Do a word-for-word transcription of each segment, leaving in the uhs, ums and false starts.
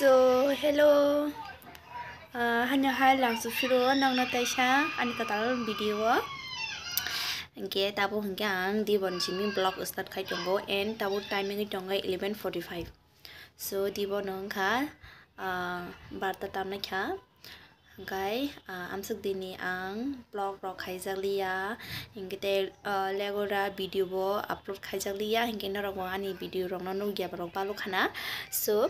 So, hello. Ah, hanya hai lang su phiro nang na taisa ani katal video o. Hingke tabo hingke ang di bon simi vlog start khai tongo and tabo timing tongo eleven forty-five. So, di bo nang kha, ah, barta tamna kha. Hingke, ah, amsuk dini ang vlog rok khaijak liya. Hingke te, ah, legora video bo upload khaijak liya. Hingke norok bo ani video rok no nugya borok balu khana. So,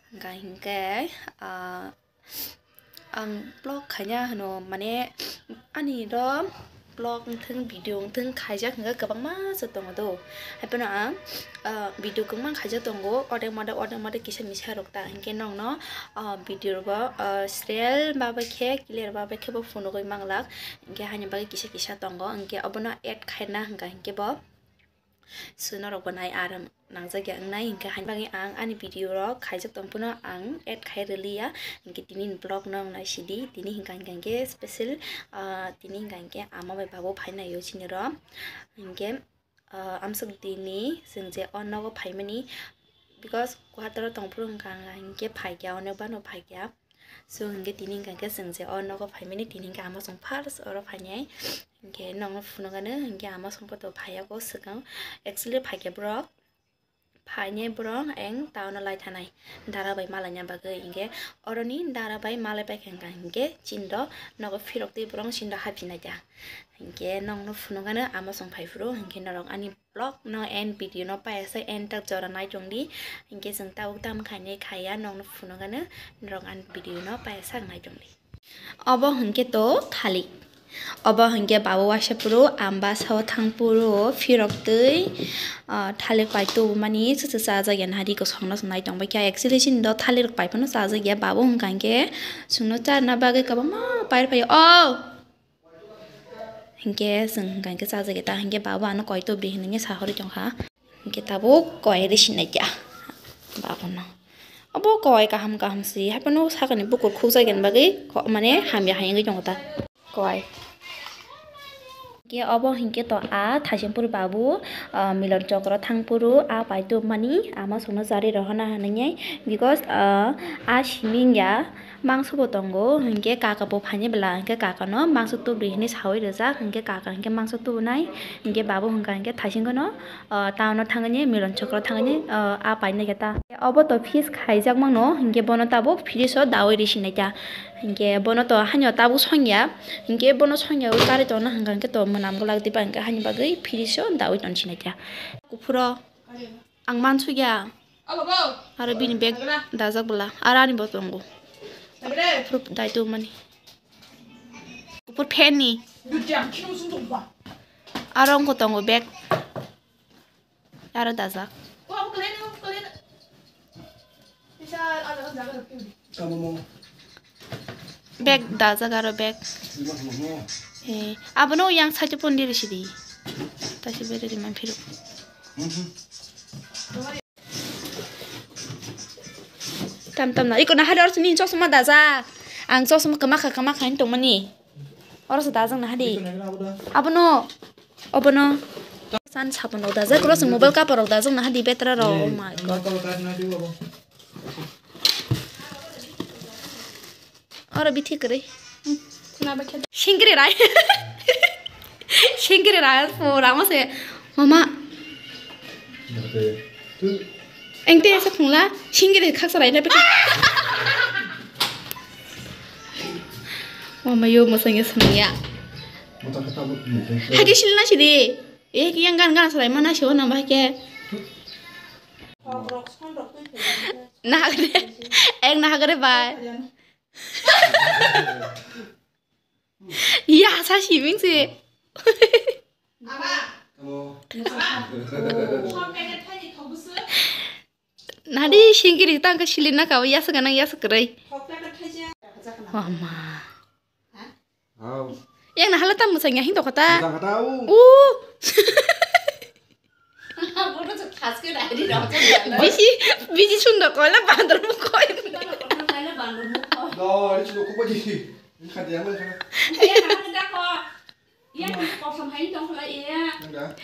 Hingka hingke, ah, ang vlog khaina hwno, mane, ani ro vlog wngthang, video wngthang khaijak hingke kwbangma se tongo do. Haiphano ang, ah, video kwbangma khaijak tongo, odek modek, odek modek kisa misa rok ta. Hingke nokno, ah, video rok bo, ah, serial ba bai khe, clear ba bai khe bo phunugwi manglak. Hingke haini bagwi kisa kisa tongo, hingke obono add khaina hingka hingke bo. So, norok bo nai aram nangjak ya wngnai, hingke haini bagwi ang ani video rok khaijak tong phano ang add khai rwliya, hingke tini ni vlog no nai sidi, tini hingka hingka hingke special, ah, tini hingka hingke ama bai babu phai nai o chini ro, hingke, ah, amsuk dini chwng je o nogo phaimani, because Guwahati ro tong phuru hingka hingka hingke phaikya, onek bano phaikya. So, hingke tini hingka hingke chwng je o nogo phaimani, tini hingke ama chwng first oro phainai. Hingke nokno phunukgano, hingke ama chwng poto phaiyago swkang. Actually, phaikhe borok, phainai borok eng town o lai thanai. Dara bai malaina bagwi, hingke oroni dara bai malai paikha hingka hingke chinro nogo phirok twi borok chinro haphinai ta. Hingke nokno phunukgano ama chwng phai phuru, hingke norok ani vlog no and video no payasa and tak jora nai tongdi. Hingke chwng tabuk tam khainai khaiya nokno phunukgano norok ani video no payasa nai tongdi. Obo hingke to thalik. Obo hingke babu waisa phuru amba sao thang phuru phirok twi, ah, thalik pai tubumani chuchu chajak ya nahadi kosong no nai tongbai kha. Actually chini do thalik rok pai phano chajak ya, babu hingka hingke chwngno charna bagwi kwbangma pair phaio. O! Hingke chwng hingka hingke chajak ya ta, hingke babu ano koi tubdi hinwi sahorwi tongkha. Hingke tabuk koi ri sinai kha babu no. Obo koi kaham kaham si, haphano sakani bukur khukjagani bagwi ko-, mane hamya hai wngwi tongo ta. Koi. Hingke obo hingke to a Thaisingpur babu, ah, Milon Chokro thangphuru a pai tubumani ama chwngno charwi rohorna hinwi, because, ah, a siming ya. Mangso bo tongo, hingke kaka bo phaini bwla, hingke kaka no mangso tubri hinwi sawi rijak, hingke kaka hingke mangso tubunai, hingke babu hingka hingke thaising no, ah, town o thangani, Milon Chokro thangani, ah, a painai khe ta. Obo to fees khaijak mano, hingke bono tabuk fridge o dawi ri sinai ta, hingke bono to haino tabuk songya, hingke bono songya o karwi tongna hingka hingke to mwnam glak diba hingke haini bagwi fridge o dawi tong sinai ta. Kuphuro. Ang mansukya. Aro bini bag dajak bwla. Aro ani bo tongo. Proof dai tubumani. Kupur fan ni. Aro wngkha tongo bag. Aro dajak. Bag dajak aro bag. Eh, abono yang side pon diri sidi. Tasi bere di man phiru. Tam tam na. Iko na hari oro sini chosma dajak. Ang chosma kama kha kama kha tongmani. Oro sa dajak na hari. Abono. Abono. San sabun rok dajak. Oro sa mobile cover rok dajak na hari betra rok. Oh my God. Oro bithi kwrwi. Singiri rai. Singiri rai pura mo se. Mama. Engte sa khungla singiri khaksa rai na pekha. Mama yo mo sangya sangya. Hagi silna sidi. Eh, yang gan gan salai mana sih, nambah ke. Nahagre, eng nahagre bai. Ya, sa sibing si. Nadi singkiri tang ke silina kau ya seganang ya sekerai. Mama. Yang nahala tam musang ya hindo kata. Musang kata, u. U. Bisi, bisi sundo koila bandar mukoi. Do, ini sudah kupa jadi. Ini kata yang mana sana? Iya, nahala da ko. Iya, kosong hai tong kala iya. Enggak.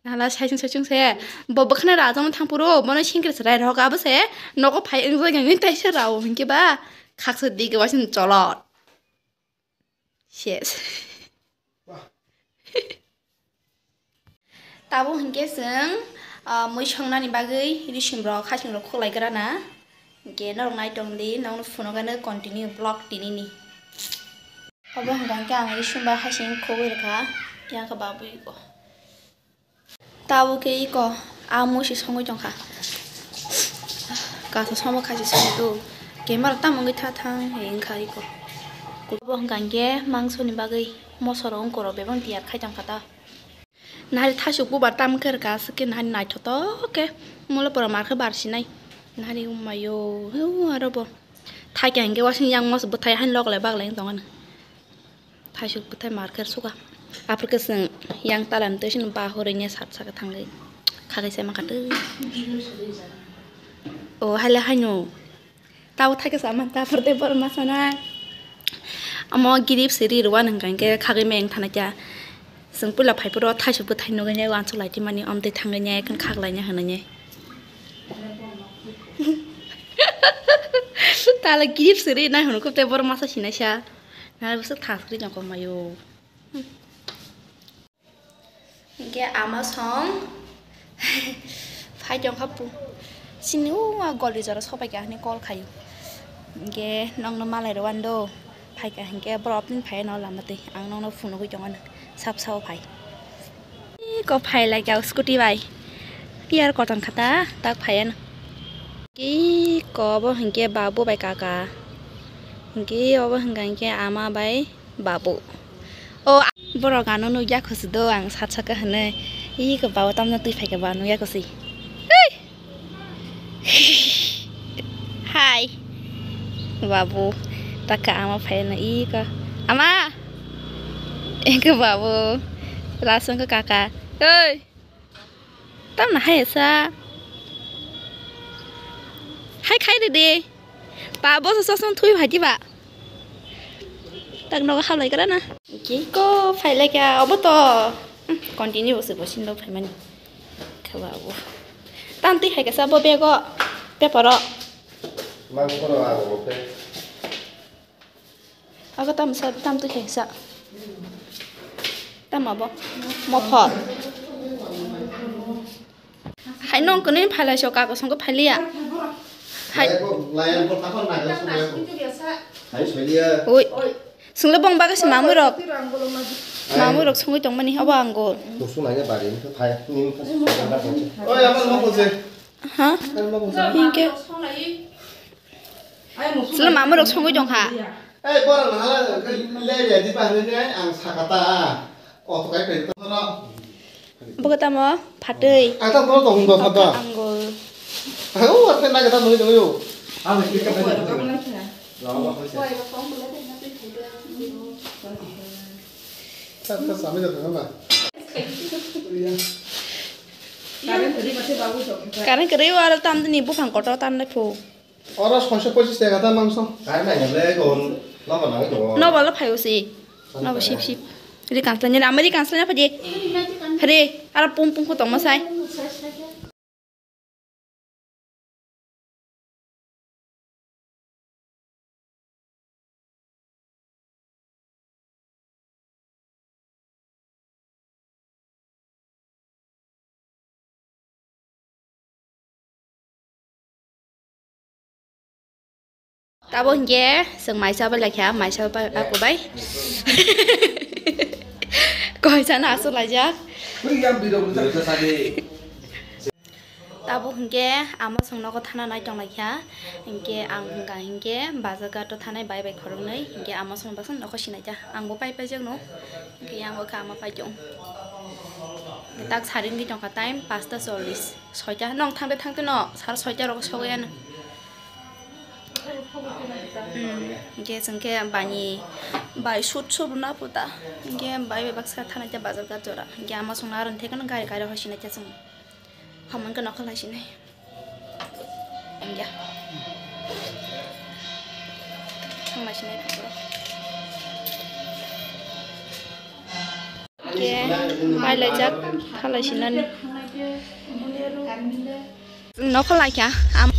Hala saisung saisung se. Bo bwkhana rajang thang puro, bono singkir se rai rok abo se. Nogo phai wng jagani tai se rao hinkhe ba. Khaksa dige wasin cholot. Ses. Tabuk hinkhe chwng, ah, mui songnani bagwi risim rok, hasing rok khuklai gra na. Hinkhe norok nai tong di, nokno phunukgano continue vlog tinini. Obo hwnkha hinkhe ang risim bai hasing khugwi rwkha, yang khe babui ko. Tabuk khe iko, a mui se songwi tongkha. Kasa somo khachi songwi tu. Camera tamo wngwi tha thang, he wngkha iko. Obo hwnkha hinkhe mangsoni bagwi moso rok wngkorok bebak tiyar khai tongkha ta. Nahari thasuk bubar tam khe rwkha, aswk khe nahari naithotok khe molo pora mar khe bar sinai. Nahari ummayo, heu aro bo. Thaikhe hinkhe wasing yang mos bwthai haino loglai baglai wng tongmani. Thasuk bwthai mar khe suka. Aphuru khe chwng yang talam twi sini bahurwi nya sat saka thangwi. Khagai se mankha twi. O haile haino. Tabo thaikhe sa man ta pore borok ma sana. Amo girip siri rwan hwnkha hinkhe khagwi meng thana kya. Chwng puila phai phuru thaisuk bwthai nugwi nai wansuk lai twi mani, omtwi thangwi nai khaglaina hwnwi nai. Tala girip siri nai hwnwi kub tei borok masa sinai sa. Nai bwswk thang siri jongkok mayo. Hinkhe ama song phai tongkha pu. Chini o a goli jora sobai kha hwnwi call khaio. Hinkhe nokno malai rw ani do. Phai kha hinkhe borok tini phai no lama twi. Ang nokno phunugwi tongo no sap sao phai. Iko phai lai kha scooty bai. Tiyar kotor kha ta tak phai ano. Iko obo hinkhe babu bai kaka. Hinkhe obo hwnkha hinkhe ama bai. Babu. O, borok ano nukya kho se do, ang sat saka hwnwi. Iko babu tamno twi phaikha ba nukya kho se. Hai. Babu. Taka ama phaino iko. Ama. Iko babu. Lasong ko kaka. Hei. Tamno hai sa. Hai khai de de. Ba bo so song thui bhai di ba. Tak nogo hablai kara na. Ki ko phai lai kya obo to. Hmm, continue bo se bo sin do phai mani. Kha ba bo. Tam twi hai ka sa bo bego. Paper o. Mang ko ro abo pe. Abo tam sa, tam twi hai sa. Tam abo. Mophor. Hai nong kwnwi phailai so kaka songkhe phailiya. Hai. Oi. Swngle bong bagwi se mamwi rok. Mamwi rok songwi tongmani abo ango. Ha? Hinkhe. Swngle mamwi rok songwi tongkha. Ei, borok hala leria di bahri ni ang sakata. Oto kai kai to no. Bogo tamo phatwi. Ang tamo to hum do phatwa. Angul. Ang o ate na gata nui nui. Ang ni ka ba. Sa sa sami da na. Current kwrwi o aro tam ni buphang kotor tan le phu. Oro soiso pochis taka ta mangso. Kar nai le gon nobo nang tongo. Nobo lo phaio si. Nobo sip sip. Ri kanslai ni, ama ri kanslai na phaji. Hare, ara pum pum ko tongma sai. Tabo hinkhe chwng maisa bai laikha, maisa bai aku bai. Koisa na aswk laijak. Tabo hinkhe ama chwng nogo thana nai tong laikha. Hinkhe ang hwnkha hinkhe bazar ghat o thanai bai bai khoroknwi. Hinkhe ama chwng baksa nokho sinai kha. Ang bo pai paijak no. Hinkhe yang bo kha ama paijak. Tak sari wngwi tongkha time pasta chollis. Soita nong thangte thangte no sar soita rogo sogwi ano. Hmm, hinkhe chwng khe bani bai sut sut rwna puta. Hinkhe bai bai baksa thanai kha bazar ghat jora. Hinkhe ama chwng aro thekno gari gari hoisinai kha chwng. Hamon khe nokha lai sinai. Engya. Thang lai sinai pura. Ke, pailaijak, phalaisinani. Nokho laikha, am,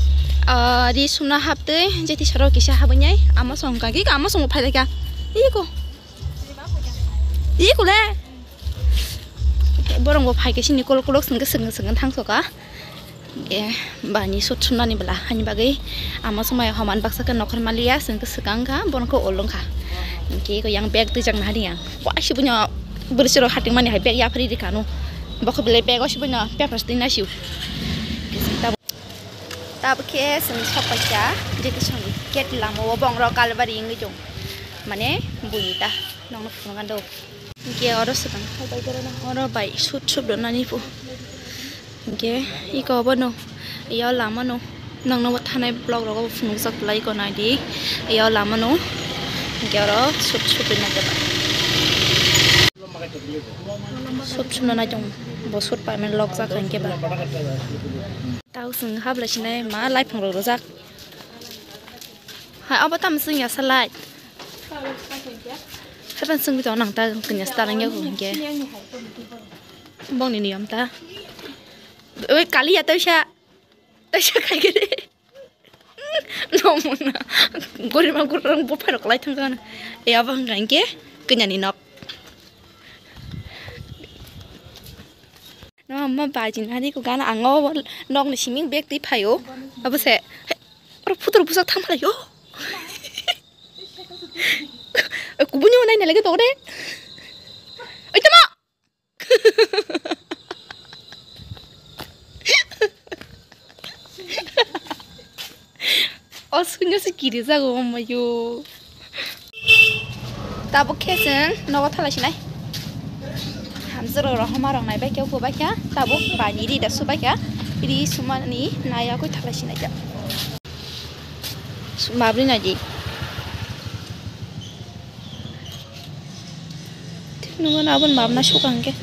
ah, ri sumna haptwi, jeti soro kisa habwinai, ama song kaki, ama song phailaikha. Iko. Iko le. Borong bo phaikhe sini kolok kolok sengke sengke sengke thangsoka. E, bani sut sumnani bwla, hani bagwi ama somai homan baksa khe nokhor maliya, sengke swkang kha, bono khe olong kha. Hingke eko yang bag twijak nahari yang. Waisi buino bwrwi sero hating mani hai bag yaphari rikha no. Bokho belai bag waisi buino papers twi nasiu. Tabuk khe chwng sokpaikha, jeti song gate lama o bongrok kalbari wngwi tong. Mane buini ta nokno phunukgano. Hingke oro swkang hai bai borok no oro bai sut sut rwnani pho. Hingke iko obono, iyo lama no, nokno bo thanai block rogo bo phunukjak belai iko naidi, iyo lama no, hingke oro sut sut rwna khe ba. Sut sut no nai tong bo sut paimani lokjak hingke ba. Tao chwng habla sinai ma laiphang rok rwjak. Hai obo tamo chwng ya salai. Haipan chwng bito nang ta kanya star nang yago hingke. Bongni niyom ta. Oi kali ya taisa. Taisa khai kere. Nomuna. Gorima gorang bo phairok lai thang kan. Ya bang hingke kanya ni nok. No amma baji nani ko gana ango nok ni siming bag twi phaio. Abo se. Oro phutur busak thang phalai o. Kubuni o nai nai lagi tore. Oi tama. O sunya se kiri jago mayo. Tabuk khe chwng nogo thalai sinai. Hamjwk rok rohoma rok nai bai khe, uku bai khe, tabuk bani ri da su bai khe, ri sumani nai yakui thalai sinai khe. Mabri nai di. Nungo na abon mabna sukang khe.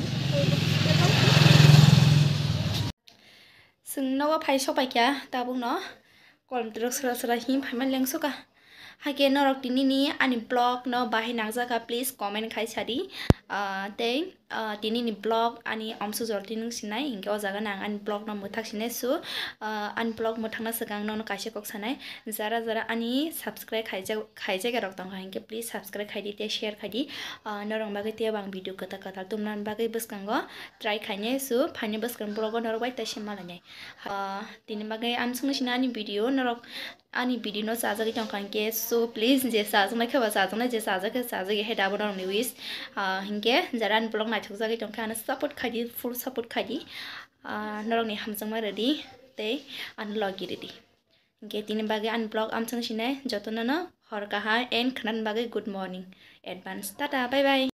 Chwng nogo phai sopai kha tabuk no. Kolom twrwk sra sra him phaima lengsoka. Hakhe norok tinini ani vlog no bahai nangjaka, please comment khai sadi. Ah, tei, ah, tinini vlog ani omsujor tinung sinai, hinkhe o jaga no ang ani vlog no mwthak sinai su. Ah, ani vlog mwthakna swkang nono kaisa kok sanai, jara jara ani subscribe khaijak, khaijak rok tongkha hinkhe please subscribe khaidi tei share khaidi. Ah, norok bagwi tei ang video kwtal kwtal tumna bagwi bwskango try khainai su, phaini bwskang vlog o norok bai tei se malainai. Ah, tini bagwi ang swngna sina ani video norok ani video no chajagwi tongkha hinkhe, so please je chajaknai khe ba chajaknai, je chajak khe chajak, he dabo norokni wish. Ah, hinkhe jara ani vlog naithok jagwi tongkha ano support khaidi, full support khaidi. Ah, norokni hamjakma rwdi tei ano logi rwdi. Hinkhe tini bagwi ani vlog amsong sinai jotono no hor kaham and khwnani bagwi good morning advance. Tata, bye bye.